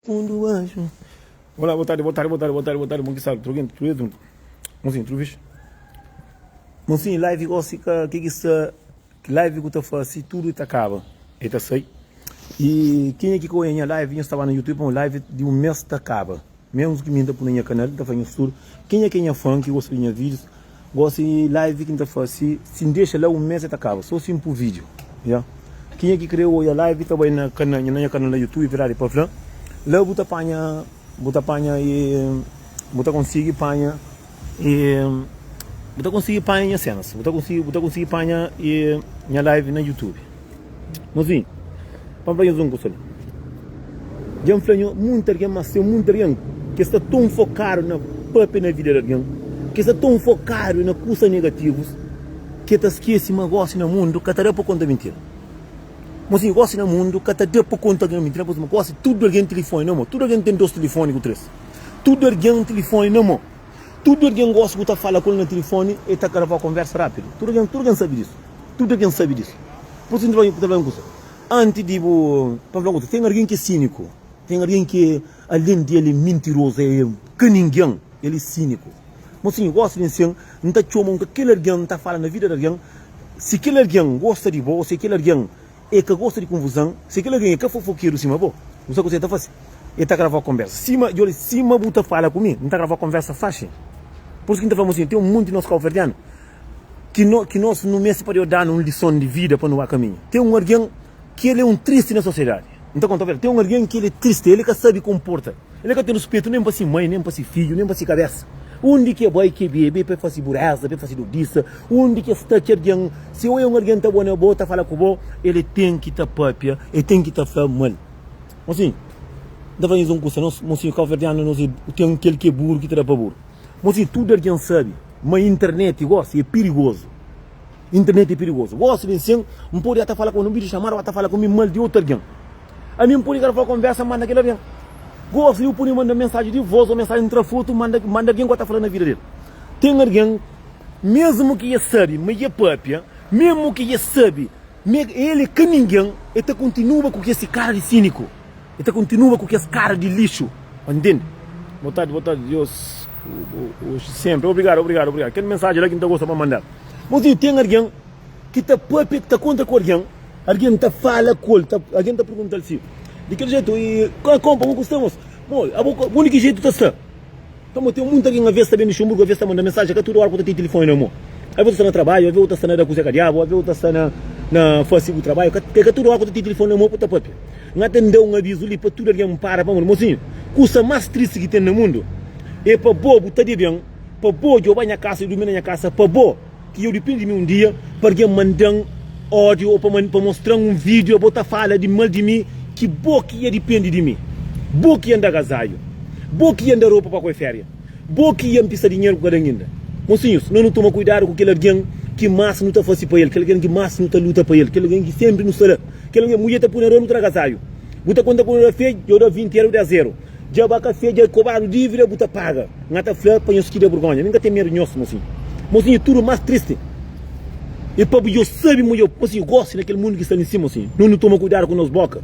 Fundo anjo. Olá, boa tarde, boa tarde, boa tarde, boa tarde, boa tarde, bom que sabe, tudo bem, tudo bem, mocinho, tudo fixe? Mocinho, live gosi ka que que sta, live ku ta fasi tudo ta acaba, e ta sai. E quem é que ka oia nha live, nha staba na YouTube, pamo live di um mês ta acaba, mesmo ki mi nta pui na nha canal, nta faz nhos tudo. Quem é que é nha fã, ki gosta di nha vídeos, Gosi live ki nta fasi si ndexa la um mes e ta kaba so si npu video ya kenha ki kre oia live ta bai na na nha kanal na youtube verdade pa fla la bu ta panha bu ta panha e bu ta konsigi panha e bu ta konsigi panha nha senas bu ta konsigi bu ta konsigi panha e nha live na youtube. Mozinhu, pa N fla nhos un kusa li. Dja N fla nho, munti algen, má sen munti algen ki sta ton fokadu na pâpia na vida di algen, ki sta ton fokadu na kusa negativus, ki el ta skese ma gósi na mundu ka ta da pa konta mintira. Mozinhu, gósi na mundu ka ta da pa konta algen mintira, pamodi gósi tudu algen tilifoni na mô, tudu algen ten dôs tilifoni ku três, tudu algen tilifoni na mô, tudu algen gósi ku ta fala ku el na tilifoni, el ta gravau konversa rápidu. Tudu algen, tudu algen sabe disu. Tudu algen sabe disu. Pur isu, N ta fla un kuza, antis di bu pa fla un kuza, ten algen ki é síniku, ten algen ki alén di el é mintirozu, el é ka ningen, el é síniku. Mosinhu, gosi di nsin, N ta txoma un ka kel algen, N ta fala na vida di algen, si kel algen gosta di bo, si kel algen e ka gosta di konfuzan, si kel algen é ka fofokeru sima bo, bu sabe kuzê el ta fase? El ta grava konversa. Sima, djobe, sima bu ta fala ku mi, N ta grava konversa faxi. Pur isu ki N ta fla, mosinhu, ten un monti di nos kauverdianu ki no ki nos nu meste pa Deus danu un lison di vida pa nu ba kaminhu. Ten un algen ki el é un tristi na sosiedadi. N ta konta verdadi. Ten un algen ki el é tristi, el ka sabe konporta, el ka ten ruspetu nen pa si mai, nen pa si fidju, nen pa si kabesa. Undi ki e bai ki e bebe pa e fasi bureza, pa e fasi dodisa, undi ki e sta ki algen, si oia un algen ta bo na bo, ta fala ku bo, el é ten ki ta papia, el ten ki ta fla mal. Mosinhu, N ta fla nhos un kusa, nos mosinhu kauverdianu nos é ten kel ki é buru ki ta da pa buru. Mosinhu, tudu algen sabe ma internet gosi é pirigozu. Internet é pirigozu. Gosi di nsin, N pode ata fala ku un vídeo chamada, ata fala ku mi mal di otu algen. Ami N pode grava konversa, manda kel algen. Gosi u pode manda mensaji di vos o mensaji, N tra fotu, manda, manda algen ku ata fala na vida del. Ten algen, mesmu ki e sabe ma e papia, mesmu ki e sabe ma el é ka ningen, e ta kontinua ku kes kara di siniku. E ta kontinua ku kes kara di lixu. Pa ntende? Boa tardi, boa tardi, Deus oxi sempre. Obrigado, obrigado, obrigado. Kel mensaji la ki N ta gosta pa manda. Mozinho, ten algen ki ta papia, ki ta konta ku algen, algen ta fala ku el, ta, algen ta pergunta-l si, di kel jetu, e, konpa, mo ku sta, mos? Mo, abo, bo di ki jetu ta sta? Pamodi ten munti algen aves ta ben Luxemburgu, aves ta manda mensajen, ka tudu ora ku ta ten tilifoni na mo. Aves ta sta na trabadju, aves ta sta na da kuze ka diabu, aves ta sta na na fasi bu trabadju, ka ka tudu ora ku ta ten tilifoni na mo ku ta papia. N ata N da un avizu li pa tudu algen para pamodi, mosinhu, kusa mas tristi ki ten na mundu e pa bo bu ta deben, pa bo djo bai nha kasa, djo durmi na nha kasa, pa bo. Ki eu dipindi di mi un dia pa algen mandan ódiu ô pa mostra-m un vídiu abo ta fala di mal di mi ki bo ki ia dipende di mi bo ki ia nda gazaiu bo ki ia nda ropa pa koi féria bo ki ia npisa dinheru ku kada nginda Mosinhus, no nu toma kuidadu ku kel algen ki más nu ta fase pa el kel algen ki más nu ta luta pa el kel algen ki sénpri nu sta la kel algen mudjer ta pui na rua nu tra gazaiu bu ta konta ku nu da fé dja da 20 eru 10 eru Dja ba kafé dja kobadu dívida bu ta paga Nha ta fla pa nhos ki da burgonha Mi nka ten medu nhos mosinhu Mosinhu tudu más tristi E pa bu djo sabe ma djo Mosinhu gosi na kel mundu ki sta li nsin mosinhu No nu toma kuidadu ku nos boka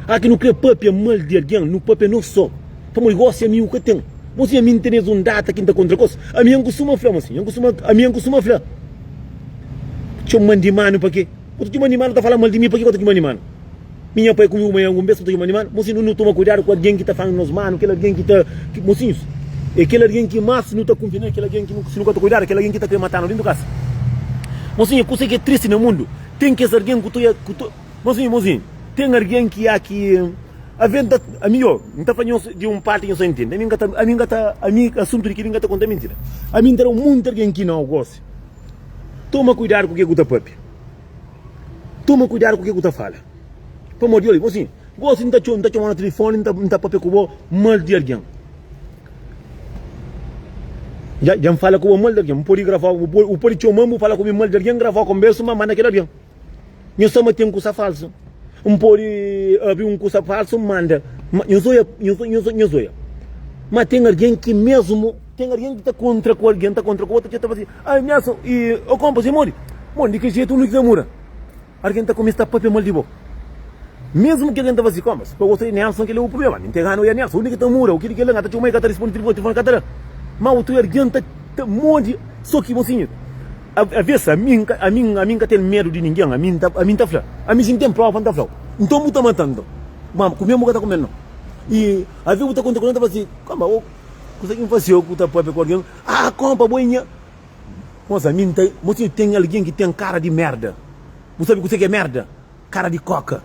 A ki nu kre papia mal di algen nu papia nos so Pamodi gosi amigu ka ten Mosinhu ami N ten es un data ki N ta kontra kos Ami N kustuma fla mosinhu N kustuma ami N kustuma fla Txoman di manu pa ke Bu ta txoman di manu ta fala mal di mi pa ke bu ta txoman di manu. Mi nha pai ku mi bu mai algun bes pa ta txoma di manu? Mosinhu, nu toma kuidadu ku algen ki ta fla-nu nos manu, kel algen ki ta, ki, mosinhus, é kel algen ki más nu ta kunfia nel, kel algen ki nu, si nu ka ta kuidadu, kel algen ki ta krê mata-nu dentu kasa. Mosinhu, kuse ki é tristi na mundu, ten kes algen ku ta, ku ta, mosinhu, mosinhu, ten algen ki a ki, aven ta, ami yo, N ta fla nhos di un parti nhos ta intende, ami N ka ta, ami N ka ta, ami asuntu di kel-li N ka ta konta mintira. Ami N ta da un monti algen ki nau gosi. Toma kuidadu ku ke ku ta papia. Toma kuidadu ku ke ku ta fala. Pamodi, oli, gosi, gosi N ta txoma, N ta txomau na tilifoni, N ta, N ta papia ku bo mal di algen. Dja, dja N fala ku bo mal di algen. N pode gravau, bu pode, bu pode txoma-m, bu fala ku mi mal di algen, N gravau konbersu, ma manda kel algen. Nhos ta ma ten kusa falsu. N pode abri un kusa falsu, N manda. Ma, nhos oia, nhos, nhos, nhos oia. Ma ten algen ki mesmu, ten algen ki ta kontra ku algen, ta kontra ku otu, ta fla si, Ai, Nelson, i o konpa si modi? Mon, di ki jetu nu ki ta muda? Algen ta kumesa ta papia mal di bo. Mesmu ki algen ta fla si, Koma, si ka gosta di Nelson, kel-li é bu prubléma. Mi N ten gana oia Nelson. Undi ki ta muda? U ki di kel-la? N ka ta txoma, el ka ta risponde tilifoni, tilifoni ka ta da. Má otu algen ta ta modi. Sô ki, mosinhu, aves ami N ka ami ami N ka ten medu di ningen. Ami N ta ami N ta fla. Ami si N ten próva, N ta fla-u. Nton bu ta mata-m nton. Má kume bu ka ta kume-l nau. I aves bu ta konta ku el, N ta fla si, Koma, ô kusa ki N fase-u ku ta pâpia ku algen? Ah, konpa, bo é nha. Mosa, ami N ta. Mosinhu, ten algen ki ten kara di mérda. Bu sabe kuse ki é mérda? Kara di koka.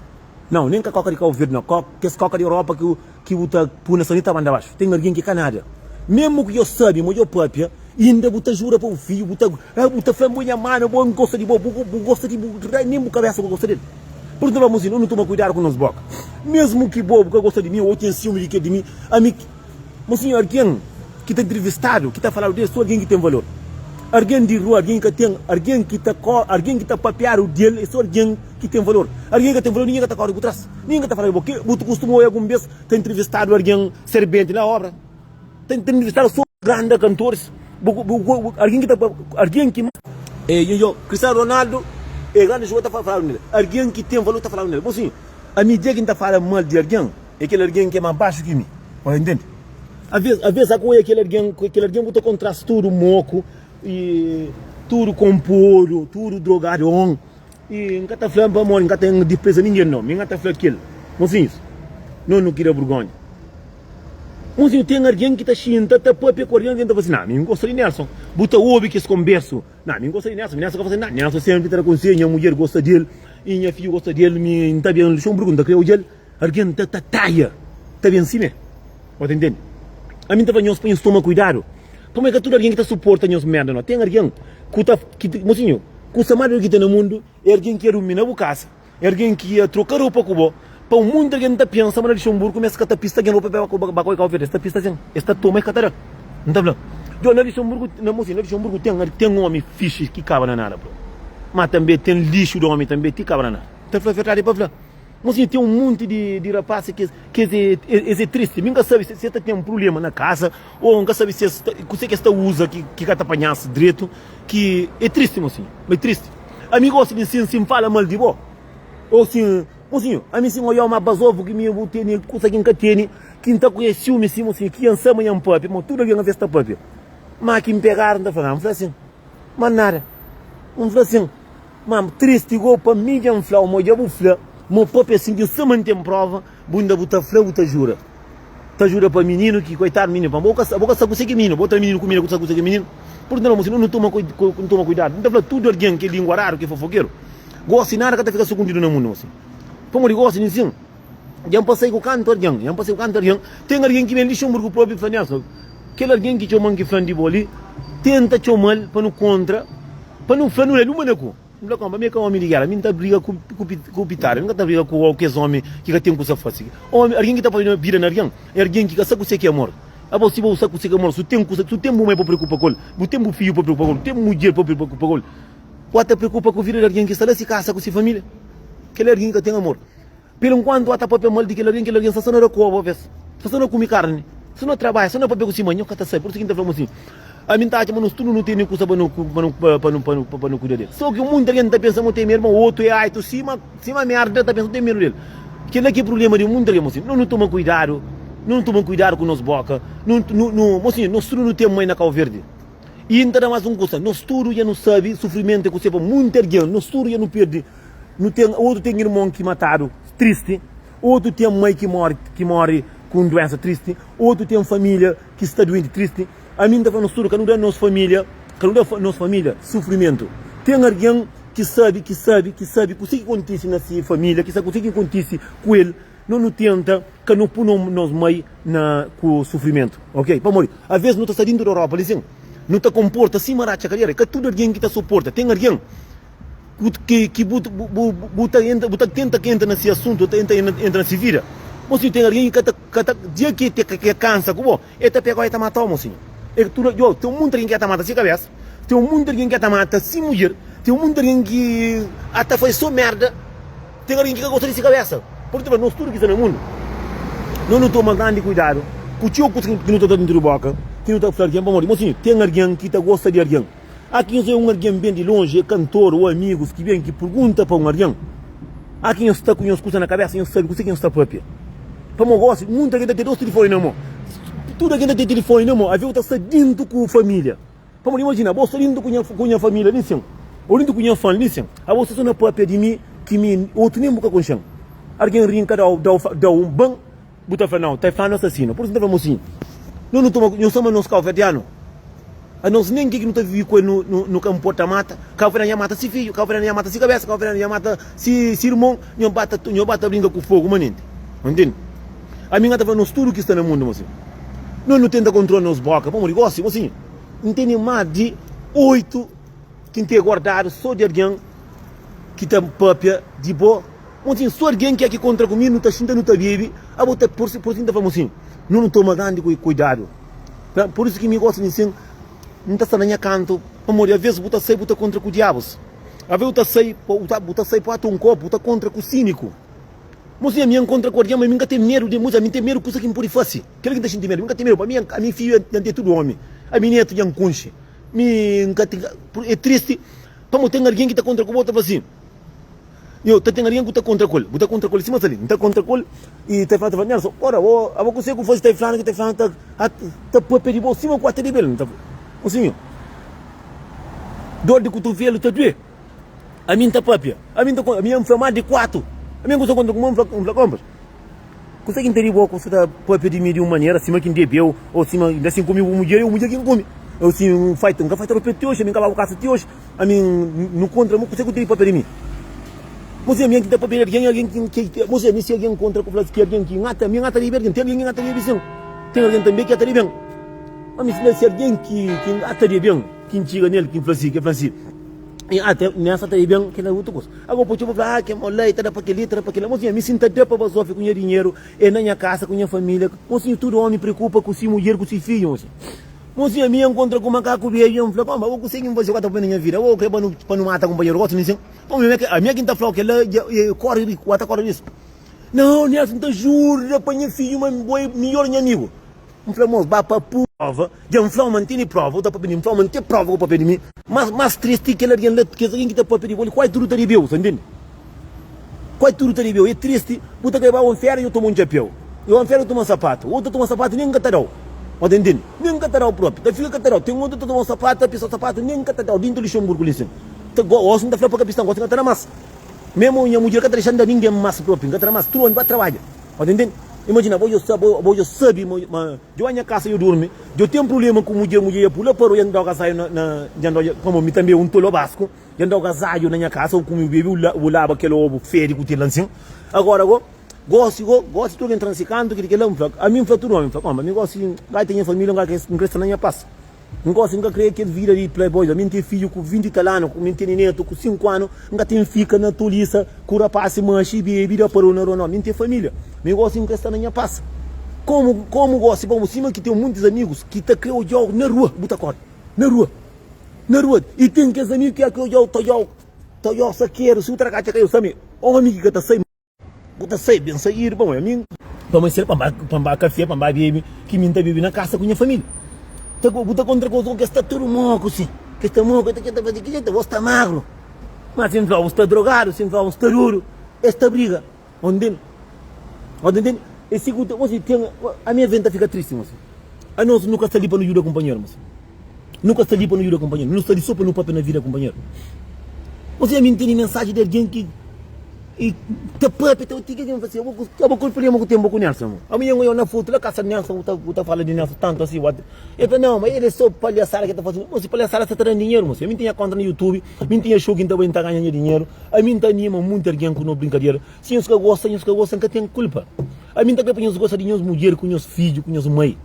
Nau, nen ka koka di Kau Verdi nau. Koka, kes koka di Europa ki ki bu ta pui na sanita banda baxu. Ten algen ki ka nada. Memu ki djo sabi ma djo papia, inda bu ta jura pa bu fidju, bu ta ah bu ta fla bo nha manu, bo N gosta di bo, bu bu gosta di bu nen bu kabesa bu ka gosta del. Pur isu, mosinhu, nu toma kuidadu ku nos boka. Mesmu ki bo bu ka gosta di mi, o ten siumi di kel di mi, ami Mosinhu, algen ki ta intrivistadu, ki ta faladu di el, so algen ki ten valor. Algen di rua, algen ki ka ten, algen ki ta kor, algen ki ta papiadu di el, é so algen ki ten valor. Algen ki ka ten valor, ningen ka ta kore bu tras, ningen ka ta fala di bo. Ke bu ta kustuma oia algun bes ta intrivistadu algen serbenti na obra? Ta intrivistadu so granda kantoris, bu, bu, bu, algen ki ta, algen ki. E, yo, Cristiano Ronaldo é grandi jogador, ta faladu nel. Algen ki ten valor ta faladu nel. Mosinhu, ami dia ki N ta fala mal di algen, É kel algen ki é más baxu ki mi. Ô intende? Aves, aves a ku oia kel algen, kel algen bu ta kontras tudu moku i tudu konpodu, tudu drogadon. I N ka ta fla pamodi N ka ta dispreza ningen no. Mi N ka ta fla kel. Mosinhus, no nu kria burgonha. Mosinhu, ten algen ki ta xinta ta papia ku algen, algen ta fla si, na, mi N gosta di Nelson. Bu ta obi kes konbersu. Na, mi N gosta di Nelson, mi Nelson ka fase nada. Nelson senpri ta da konselhu, nha mudjer gosta di el, i nha fidju gosta di el, mi N ta ben Luxemburgu, N ta kria odja-l. Algen ta ta taia ta ben simé. Bo ta intende? Ami N ta fla nhos pa nhos toma kuidadu, pamodi ka tudu algen ki ta suporta nhos merda no. Ten algen ku ta ki ta mosinhu, kusa más duru ki ten na mundu é algen ki ia durmi na bu kasa, é algen ki ia troka ropa ku bo. Pa munti algen ta pensa ma na Luxemburgu ma es ka ta pista algen ropa pa ba ba koi Kau Verdi. Es ta pista sin, es ta toma es ka ta da. N ta fla, Djo, na Luxemburgu, na mosinhu, na Luxemburgu ten ten omi fixi ki kaba na nada, bro. Ma tanbe ten lixu di omi tanbe ti kaba na nada. N ta fla verdadi pa fla. Mosinhu, ten un monti di di rapasi ki ki es é es é tristi. Mi N ka sabe si es ta ten prubléma na kasa ô N ka sabe si es ta kuzê ki es ta uza ki ki ka ta panha-s dretu, ki é tristi mosinhu, ma é tristi. Ami gosi di si si N fala mal di bo ô si Mosinhu, ami si N odja-u ma bazofu ki mi bu tene kusa ki N ka tene, ki N ta ku es siumi si mosinhu, ki N sa ma nha N papia, ma tudu algen aves ta papia. Ma ki N pegadu N ta fla, N fla sin, ma nada, N fla sin. Ma tristi go pa mi dja N fla-u ma dja bu fla ma papia sin ki N sa ma N ten prova bu inda bu ta fla bu ta jura ta jura pa mininu ki koitadu mininu pa bo ka sa bo ka sa kuse ki mininu bo tra mininu kumida ku sa kuse ki mininu pur nta mosi nu toma nu toma kuidadu N ta fla tudu algen ki é linguaradu ki é fofokeru gosi nada ka ta fika sukundidu na mundu mosi pamodi gosi nin sin Dja N pasai ku kantu algen, dja N pasai ku kantu algen. Ten algen ki ben Lixenburgu propi fla, Nelson, kel algen ki txoma-m ki fla-m di bo li, tenta txoma-l pa nu kontra, pa nu fla nu el uma na ku. N fla, Konpa, mi é ka omi di géra, mi N ta briga ku ku pitada, mi N ka ta briga ku kes omi ki ka ten kusa fase. Omi, algen ki ta poi vida na algen, é algen ki ka sa kuse ki é amor. Abo, si bo sa kuse ki é amor, si bu ten kusa, si bu ten bu mai pa preokupa ku el, bu ten bu fidju pa preokupa ku el, bu ten mudjer pa preokupa ku el, bu ata preokupa ku vida di algen ki sta la si kasa ku si familia? Kel algen ki ka ten amor. Pelu nkuantu a ta papia mal di kel algen, kel algen sta so na da koba oves, sta so na kume karni, so na trabadja, so na papia ku si mai. Nho ka ta sabe. Pur isu ki N ta fla-m asin, ami N ta atxa ma nos tudu nu tene kusa pa nu pa nu pa nu pa nu pa nu kuida del. So ki munti algen ta pensa ma ten medu, ma otu é aitu sima sima merda ta pensa ma ten medu del. Kel-la ki é prubléma di munti algen, mosinhu. No nu toma kuidadu, no nu toma kuidadu ku nos boka. Nu nu nu mosinhu, nos tudu nu ten mai na Kau Verdi. I N ta da más un kusa, nos tudu dja nu sabe sufrimentu é kuse pa munti algen, nos tudu dja nu perde. Nu ten, otu ten irmon ki matadu, tristi, otu ten mai ki móre, ki móre ku un duénsa tristi, otu ten família ki sta duenti, tristi. Ami N ta fla nos tudu, ka nu da nos família, ka nu da nos família sufrimentu. Ten algen ki sabe, ki sabe, ki sabe kuse ki kontise na se família, ki sabe kuse ki kontise ku el. No nu tenta ka nu pui nos mai na ku sufrimentu, ok? Pamodi aves nu ta sta dintu di Europa li sin, nu ta konporta sima ratxa kadera. Ka tudu algen ki ta suporta. Ten algen ki ki bu bu bu ta entra bu ta tenta ka entra na si asuntu, ta entra entra na si vida. Mosinhu, ten algen ki ka ta ka ta dia ki e kansa ku bo, e ta pega-u e ta mata-u, mosinhu. E tudu yo, ten munti algen ki ta mata si kabesa, ten munti algen ki ta mata si mudjer, ten munti algen ki a ta fai so merda. Ten algen ki ka gosta di si kabesa. Pur isu, nos tudu ki sta na mundu, no nu toma grandi kuidadu ku txeu kusa ki nu ta da dentru di boka, ki nu ta fla algen. Pamodi, mosinhu, ten algen ki ta gosta di algen. Aki nhos é un algen ben di lonji, é kantor ô amigus ki ben ki pergunta pa un algen. A ki nhos sta ku nhos kusa na kabesa nhos sabe kuse ki nhos sta papia. Pamo gosi munta algen ta ten dos tilifoni na mo. Tudu algen ta ten tilifoni na mo. Aviu ta sta dintu ku familia. Pamodi imajina abo sta dintu ku nha ku nha familia li sin o dintu ku nha fan li sin. Abo sta so na papia di mi ki mi otu nen bu ka konxen. Algen rinka dau dau dau un ban bu ta fla nau ta fla nos asina. Pur isu N ta fla mosinhu no nu toma nhos toma nos kauverdianu. Anos nen ke ki nu ta vivi ku el nu nu ka nporta mata. Kauverdianu ya mata si fidju, kauverdianu ya mata si kabesa, kauverdianu ya mata si si irmon. Nho ba ta nho ba ta brinka ku fogu manenti. Bu ntende? Ami N ka ta fla nos tudu ki sta na mundu mosinhu. No nu tenta kontrola nos boka pamodi gosi mosinhu N tene más di 8 ki N ten guardadu so di algen ki ta papia di bo. Mosinhu so algen ki ki kontra ku mi nu ta xinta nu ta bebe abo ta pur si N ta fla mosinhu no nu toma grandi kuidadu. Pur isu ki mi gosta di nsin N ta sta na nha kantu pamodi aves bu ta sai bu ta kontra ku diabus. Aves bu ta sai bu ta sai pa ata un kopu bu ta kontra ku siniku. Mosinha, mi N kontra ku algen, ma mi N ka ten medu di mosinha, mi N ten medu kusa ki N pudi fasi. Kel ki N ta xinti medu, mi N ka ten medu, pa mi, ami fiju dja N ten tudu omi, ami netu dja N kunxi. Mi N ka ten, é tristi pamo ten algen ki ta kontra ku bo, ta fla si, Nho, ta ten algen ku ta kontra ku el, bu ta kontra ku el sima sta li, N ta kontra ku el, i ta fla, ta fla, Nelson, ora, bo, abo kuse ku fasi ta flanu ki ta flanu ta, ta papia di bo sima ku ata di bel. N ta fla, Mosinhu, dor di kutuvelu ta due. Ami N ta papia, ami N ta konta, ami N fla más di 4. Ami N kusa konta kuma N fla, N fla konpas. Kusa ki N ta di bo ku sa ta papia di mi di un manera sima ki N debeu, o sima inda si N kume bu mudjer, é bu mudjer ki N kume. O si N faita, N ka faita ropa ti oxi, ami N ka laba kasa ti oxi, ami N nu kontra, kusa ki bu ta di papia di mi? Mosi ami ki ta papia di algen, algen ki, ki, mosi ami si algen kontra ku fla ki algen ki N ata, ami N ata di algen, ten algen ki N ata di sin, ten algen tanbe ki ata di ben. Ami si algen ki, ki N ata di ben, ki N txiga nel, ki N fla si, ki el fla si. I ate nessa ta ben kel otu kusa. Agora pode txeu pa fla, ah, ke molai, ta da pa keli, ta da pa kila. Mosinha, mi si N ta da pa bazofi ku nha dinheru, é na nha kasa, ku nha família. Mosinha, tudu omi preokupa ku si mudjer, ku si fidju, mosinha. Mosinha, mi N nkontra ku makaku bedju, N fla, Komba, abo kuse ki N fase ku ata pa na nha vida? Abo kre pa nu, pa nu mata kunpanheru gosi, mi sin. Pamodi mi, ami é ki N ta flau kela, dja, e kori risku, ata kori risku. Nau, Nelson, N ta jura pa nha fidju ma bo é midjor nha amigu. N fla, Mos, ba pa prova. Dja N fla-u ma N tene prova. Bu ta papia di mi. N fla-u ma N ten prova ku papia di mi. Mas, mas tristi kel algen la, kes algen ki ta papia di bo li, kuazi tudu ta debe-u, sa ntende? Kuazi tudu ta debe-u. É tristi, bu ta kai ba un fera i u toma un txapéu. I un fera u toma un sapatu. Otu ta toma sapatu nen ka ta da-u. Bo ta ntende? Nen ka ta da-u propi. Ta fika ka ta da-u. Ten otu ta toma sapatu, ta pisa sapatu, nen ka ta da-u. Dintu Luxemburgu li sin. Ta, gosi N ta fla pa kapistan, gosi N ka ta da mas. Memu nha mudjer ka ta dexa-m da ningen mas propi. N ka ta da mas. Tudu omi ba trabadja. Bo ta ntende? Imajina, bo dja sabe, bo dja sabe ma dja ba nha kasa dja durmi, dja ten prublema ku mudjer, mudjer dja pula parou, dja N da gazadju na, na, dja N da, pamodi mi tanbe un tolo basku, dja N da gazadju na nha kasa, bu kume, bu bebe, bu laba kel obu fedi ku ten la nsin. Agora go, gosi go, gosi tudu algen tra na si kantu, kili kila, N fla, ami N fla tudu omi, N fla, oma, mi gosi N bai ten nha familia, N kre sta na nha pas. N gosi, N ka kre kel vida di playboy la. Mi N ten fidju ku 20 i tal anu, mi N tene netu ku 5 anu, N ka ten fika na tolisa ku rapasi maxi, bebe, da parou na rua, nau. Mi N ten familia. Mi gosi N kre sta na nha pas. Komu, komu gosi, bon, sima ki ten muntis amigus ki ta kre odjau na rua, bu ta kore. Na rua. Na rua. I ten kes amigu ki kre odjau, ta odjau, ta odjau sakedu, si bu ta rakatxa ka eu sami, omi ki ka ta sai. Bu ta sai ben saídu pa moi ami. Pa moi ser pa N ba kafé, pa N ba bebe, ki mi N ta bebe na kasa ku nha família. Ta bu ta kontra ku kes sta tudu moku si, kes sta moku, ke ta faze ki bo sta magru. Ma si N fla bu sta drogadu, si N fla bu sta dudu, es ta briga. Bo ntende? Bo ta ntende? E si ku ta, bo si ten, ami aves N ta fika tristi, mosi. Anos nu ka sta li pa nu juda kunpanheru, mosi. Nu ka sta li pa nu juda kunpanheru, nu sta li so pa nu papia na vida kunpanheru. Mosi, ami N tene mensaji di algen ki i ta papia, ta ti ki fla si, abo abo kal problema ku ten bo ku Nelson mo? Ami N oiau na fotu la kasa di Nelson, bu ta bu ta fala di Nelson tantu asi, what? El fla, nau, ma el é so palhasada ki el ta fasi. Mosi, palhasada sa ta dan dinheru, mosi. Ami N tinha konta na YouTube, mi N tinha show ki N ta bai N ta ganha nha dinheru, ami N ta anima munti algen ku no brinkadera. Si nhos ka gosta, nhos ka gosta, N ka ten kulpa. Ami N ta kre pa nhos gosta di nhos mudjer ku nhos fidju ku nhos mai.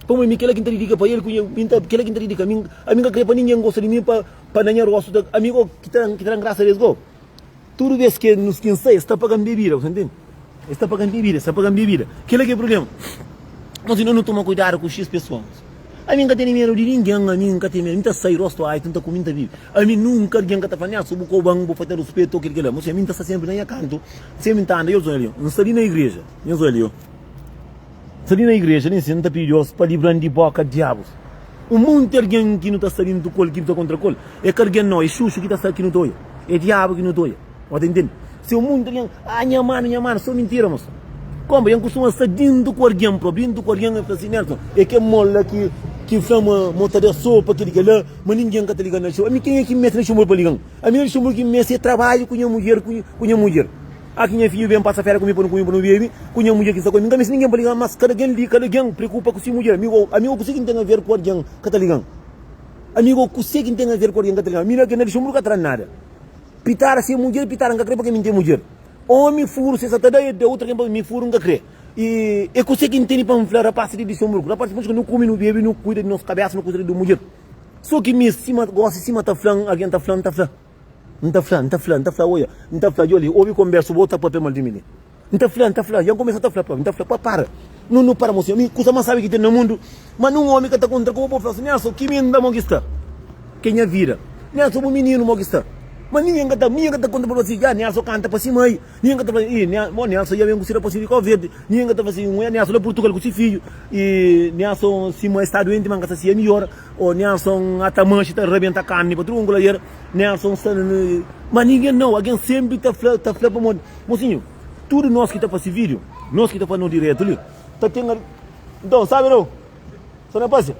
Pamodi mi kela ki N ta didika pa el ku nha, mi ta, kela ki N ta didika ami, ami N ka kre pa ningen gosta di mi pa, pa na nha rostu ta, ami go ki ta, ki ta dan grasa des go. Tudu bes ke nos ki N sai, es ta paga-m bebida, bu ta ntende? Es ta paga-m bebida, es ta paga-m bebida. Kela ki é prubléma. Nos inda nu toma kuidadu ku xis pesoas. Ami N ka tene medu di ningen, ami N ka ten medu. Mi ta sai rostu aitu, N ta kume, N ta bibi. Ami nunka algen ka ta fla, Nelson, bu koba-m, bu falta ruspetu ô kel kel la. Mosi, ami N ta sta senpri na nha kantu, senpri N ta anda. Nhos odja li, N sta li na igreja. Nhos odja li, N sta li na igreja, li nsin, N ta pidi Deus pa libra-m di boka diabus. Un monti algen ki nu ta sta dintu ku el, ki nu ta kontra ku el, é ka algen nau, é xuxu ki ta sta ki nu ta odja, é diabu ki nu ta odja. Bo ta intende? Se mundu algen, ah nha manu, nha manu, so mintira moço. Konba, N kustuma sta dintu ku algen propi, dintu ku algen, el fla si, Nelson, é kel mol la ki ki fla ma mo ta da sopa, kel-li kel-la, ma ningen ka ta liga na Luxemburgo. Ami kenha ki meste na Luxemburgo pa liga-m? Ami na Luxemburgo ki meste é trabadju ku nha mudjer, ku nha mudjer. Ah ki nha fidju ben pasa férias ku mi pa nu kume, pa nu bebe, ku nha mudjer ki sta ku mi. N ka meste ningen pa liga-m, mas kada algen li, kada algen preokupa ku si mudjer. Ami go, ami go kuse ki N ten aver ku algen ka ta liga-m? Ami go kuse ki N ten aver ku algen ka ta liga-m? Ami na Luxemburgo ka ta da nada. Pitara si é mudjer, pitara N ka kre pake mi N ten mudjer. Omi furu se sa ta da e da utru algen pa mi furu N ka kre. I e kuse ki N tene pa N fla rapasi di Luxemburgo? Rapasi di Luxemburgo nu kume, nu bebe, nu kuida di nos kabesa, nu kuida di mudjer. So ki mi sima gosi sima ta fla-m, algen ta fla-m, N ta fla. N ta fla, N ta fla, N ta fla, oia, N ta fla, djo li, obi konbersu bo ta papia mal di mi li. N ta fla, N ta fla, dja N kumesa ta fla propi, N ta fla, pa para. Nu nu para mosinhu, ami kusa mas sabi ki ten na mundu, ma nun omi ka ta kontra ku bo pa fla si, Nelson, ki minda mo ki sta? Ke nha vida. Nelson, bu mininu mo ki sta? Ma ningen ka ta, ningen ka ta konta pa fla si, ya, Nelson kanta pa si mai. Ningen ka ta fla, ih, bo Nelson ya ben ku si rapasinhu di Kau Verdi. Ningen ka ta fla si, un Nelson la Purtugal ku si fidju. I Nelson si mai sta duenti, ma N ka sa si ya midjora. O Nelson ata manxi ta rabenta karni pa tudu kongoladeira. Nelson sta na. Ma ningen nau, algen senpri ta fla, ta fla pamodi. Mosinhu, tudu nos ki ta fasi video, nos ki ta fasi no diretu li, ta ten. Nton, sabi nau? Sta na pasia?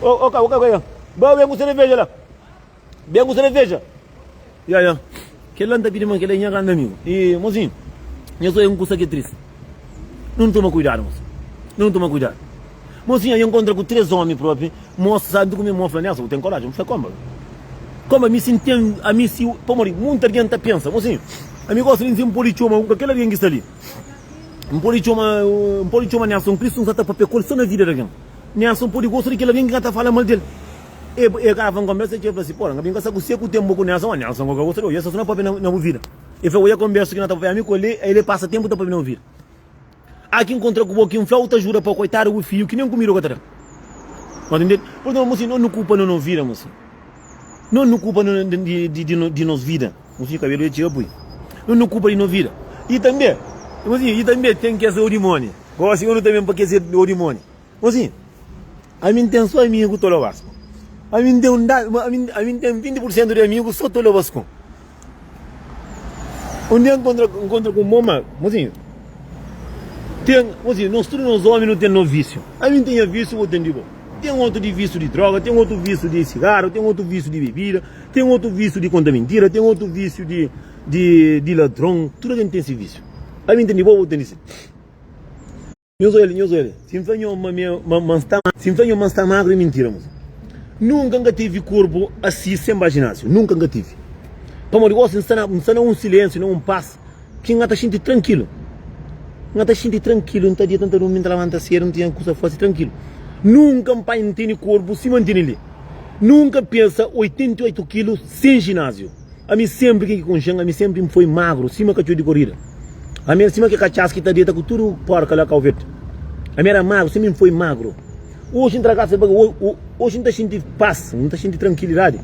Ok, ok, ok. Ba ben ku sereveja la. Ben ku sereveja. Ya, ya. Kel-la N ta pidi ma kel-la é nha grandi amigu. I, mosinhu, nha sô é un kusa ki é tristi. Nu toma kuidadu, mosinhu. Nu toma kuidadu. Mosinhu, N nkontra ku 3 ómi própi. Mosu sabe ku mi, mo fla, Nelson, bu ten koraji? N fla, Konba. Konba, mi si N ten, ami si, pamodi munti algen ta pensa, mosinhu, ami gosi di N pode txoma kel algen ki sta li. N pode txoma, N pode txoma Nelson Kristu, N sa ta papia ku el sô na vida di algen. Nelson pode gosta di kel algen ki ka ta fala mal di el. E, e grava un konbersa i el fla si, Pora, N ka bin kasa ku se ku ten bo ku Nelson. Ó, Nelson, bo ka gosta di oja, sta so na papia na, na bu vida. El fla, Oja konbersu ki na ta papia ami ku el, el e pasa tenpu ta papia na bu vida. A ki nkontra ku bo ki N fla, u ta juda pa koitadu bu fiju ki nen kumida u ka ta da. Bo ta ntende? Purtantu, mosi, no nu kupa no no vida, mosi. No nu kupa no, di, di, di, di nos vida. Mosi, kabelu ya txiga pui. No nu kupa di no vida. I tanbe, mosi, i tanbe ten kes odimoni. Gosi, no ta ben pa kes odimoni. Mosi, ami N ten so amigu tolobasku. Ami N ten un da, ami, ami N ten 20 pur sentu di amigu so tolobasku. Un dia N kontra, N kontra ku un bon ma, mosi, ten, mosi, nos tudu nos omi nu ten no visiu. Ami N ten nha visiu, bo ten di bo. Ten otu di visiu di droga, ten otu visiu di sigaru, ten otu visiu di bebida, ten otu visiu di konta mintira, ten otu visiu di, di, di ladron. Tudu algen ten si visiu. Ami N ten di bo, bo ten di si. Nhos oja li, nhos oja li. Si N fla nho ma mi ma ma N sta, si N fla nho ma N sta magru é mintira, mosi. Nunka N ka tevi korpu asi sen ba jinásiu, nunka N ka tevi. Pamodi gosi N sta na, N sta na un silénsiu, na un pas ki N ka ta xinti trankilu. N ka ta xinti trankilu, N ta dita, N ta durmi, N ta labanta sedu, N ten kusa fasi trankilu. Nunka N pai N tene korpu sima N tene li. Nunka N pensa 88 kilu sen jinásiu. Ami senpri ken ki konxe-m, ami senpri N foi magru sima katxor di korida. Ami era sima ke katxas ki ta deta ku tudu porka la Kau Verdi. Ami era magru, senpri N foi magru. Oji N tra grasa di Oji N ta xinti pas, N ta xinti trankilidadi.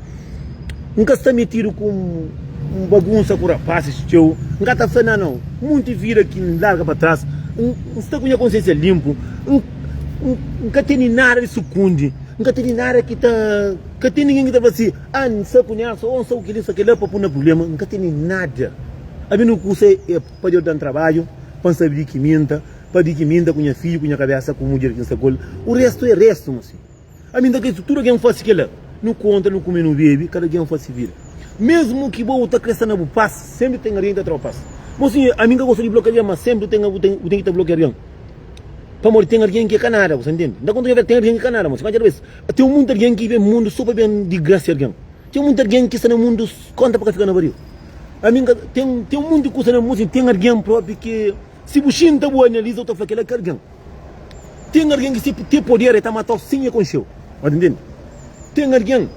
N ka sta metidu ku un bagunsa ku rapasis txeu. N ka ta fla na nau, munti vida ki N larga pa tras. N sta ku nha konsiensia linpu. N ka tene nada di sukundi. N ka tene nada ki ta. Ka ten ningen ki ta fla si, Ah, N sta ku Nelson, ô N sta ku kel-li, N sta kel-la, pa pô-m na prubléma. N ka tene nada. Ami nu kusa é pa Deus da-m trabadju, pa N sabe di ki mi N ta, pa di ki mi N ta ku nha fidju, ku nha kabésa, ku mudjer ki N sta ku el. U réstu é réstu, mosi. Ami N ta krê tudu algen fase kel-la. Nu kontra, nu kume, nu bebe, kada algen fase vida. Mésmu ki bo bu ta krê sta na bu pas, sénpri ten algen ki ta tra-u pas. Mosi, ami N ka gosta di blokia algen, má sénpri ten, bu ten ki ta blokia algen. Pamodi ten algen ki é ka nada, bu sta ntende? N ta konta nha ten algen ki ka nada, mosi. Má txeu bês, Ten munti algen ki ben mundu so pa ben digrasia algen. Ten munti algen ki sta na mundu konta pa ka fika na bariu. Ami nka ten ten munti kusa na mundu, ten algen propi ki si bu xinta bu analiza bu ta fla kila ka algen. Ten algen ki si ten poder e ta matau sin e konxeu. Ba ta ntende? Ten algen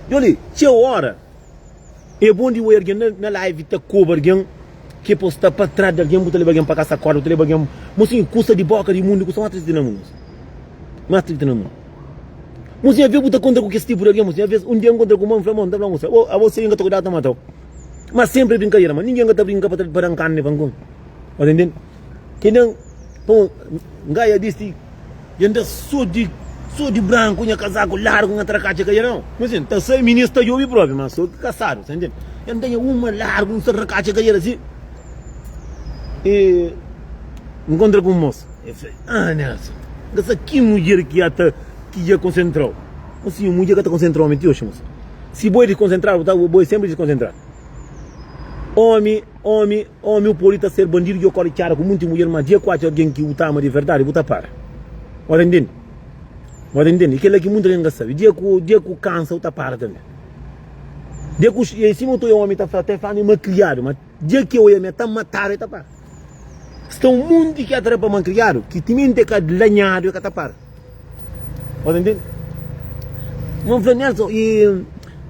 Djoli, txeu ora. É bom di oi algen na live ta koba algen ke po sta pa tras di algen bu ta leba algen pa kasa korda bu ta leba algen mosinhu kusa di boka di mundu kusa mas tristi na mundu mas tristi na mundu mosinhu aves bu ta kontra ku kes tipu di algen mosinhu aves un dia nkontra ku un fla mo nta fla kusa abo abo si ka ta kuidadu ta matau ma sempri é brinkadera ma ningen ka ta brinka pa pa dan karni pa nkume pa ta ntende ke dan pon ngaia disti dja nda so di. So di branku, nha kazaku largu, nha trakatxa ka dja nau. Mas N ta sai, minis ta djobe propi, ma so ki kasadu, sa ntende? Nha N tenha uma largu, N sta rakatxa kadera si. E N kontra ku un mosa, e fla, Ah, Nelson, N ka sa ki mudjer ki ya ta, ki dja konsentrau. Mas si un mudjer ka ta konsentra omi ti oxi, mosa. Si bo é diskonsentradu, bo ta, bo é senpri diskonsentradu. Omi, omi. Omi u podi ta ser bandidu djo kori txada ku munti mudjer ma dia ku atxa algen ki u ta ama di verdadi bu ta para. Bo ta intende? Bo ta intende? I kela ki munti algen ka sabi. Dia ku dia ku kansa u ta para tanbe. Dia ku e sima u ta oia omi ta fla ta fla ami makriadu ma dia ki oia mi ta matadu e ta para. Sta un munti ki atra pa makriadu ki timenti e ka lanhadu e ka ta para. Bo ta ntende? Mon fla Nelson, e,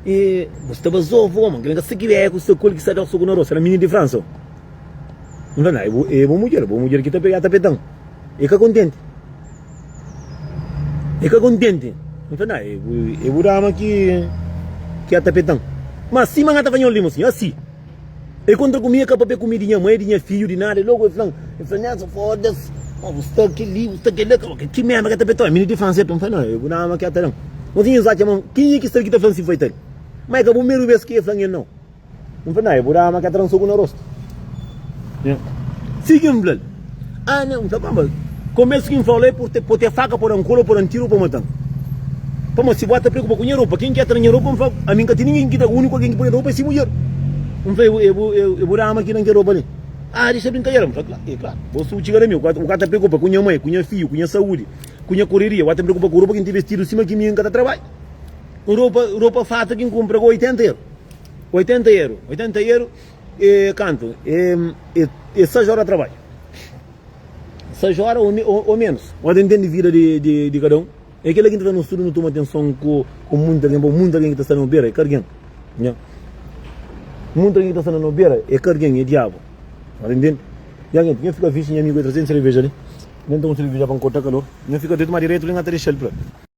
e, bu sta bazofu, ma kel ka sa ki beku sta ku el ki sta da soku na rostu, era mininu di Fransa. N fla, na, e bu, e bu mudjer, bu mudjer ki ta pega, ta petan. E ka kontenti. E ka kontenti. N fla, na, e bu, e bu dama ki, ki ta petan. Ma sima N ta fla nhos li, mosinhu, asi. El kontra ku mi, el ka papia ku mi di nha mai, di nha fidju, di nada. Logu el fla-m, el fla, Nelson, foda-s, ma bu sta kel-li, bu sta kel-la, ki merda ka ta peta-u? Mi di fla-m sertu, N fla, nau, é bu dama ki ta da-m. Nton nhos atxa ma kenha ki sta li ki ta fla-m si foi tal? Ma é ka primeru bes ki el fla-m el nau. N fla, nau, é bu dama ki ta da-m soku na rostu. Si ki N fla-l, ah, nau, N fla, ma komesu ki N fla-u la é pur te faka pa da-m kolu, pa da-m tiru, pa mata-m. Pamodi si bu ata preokupa ku nha ropa, ken ki ata na nha ropa? N fla, ami N ka ten ningen ki ta, úniku algen ki poi ropa é si mudjer. N fla, e bu, e bu dama ki da-m kel ropa li. Ah, dexa brinkadera. N fla, kla, e klaru, bo su txiga na mi, bu ka ta preokupa ku nha mai, ku nha fidju, ku nha saúdi, ku nha koreria, bu ata preokupa ku ropa ki N ten bestidu sima ki mi N ka ta trabadja. Ropa, ropa farta ki N kunpra ku 80 eru. 80 eru, 80 eru é kantu? É, é, é 6 ora trabadju. 6 ora ou, ou, ou menus. Bu ta intende vida di, di, di kada un. É kila ki N ta fla nos tudu nu toma atenson ku ku munti algen, pabia munti algen ki ta sta na no bera é ka algen. Nha. Munti algen ki ta sta na no bera é ka algen, é diabu. Ba ta intende? Nha algen, nha fika vixi nha amigu é traze-m serveja li. Nha N toma serveja pa N korta kalor. Nha fika dretu, ma diretu li N ka ta dexa-l pra.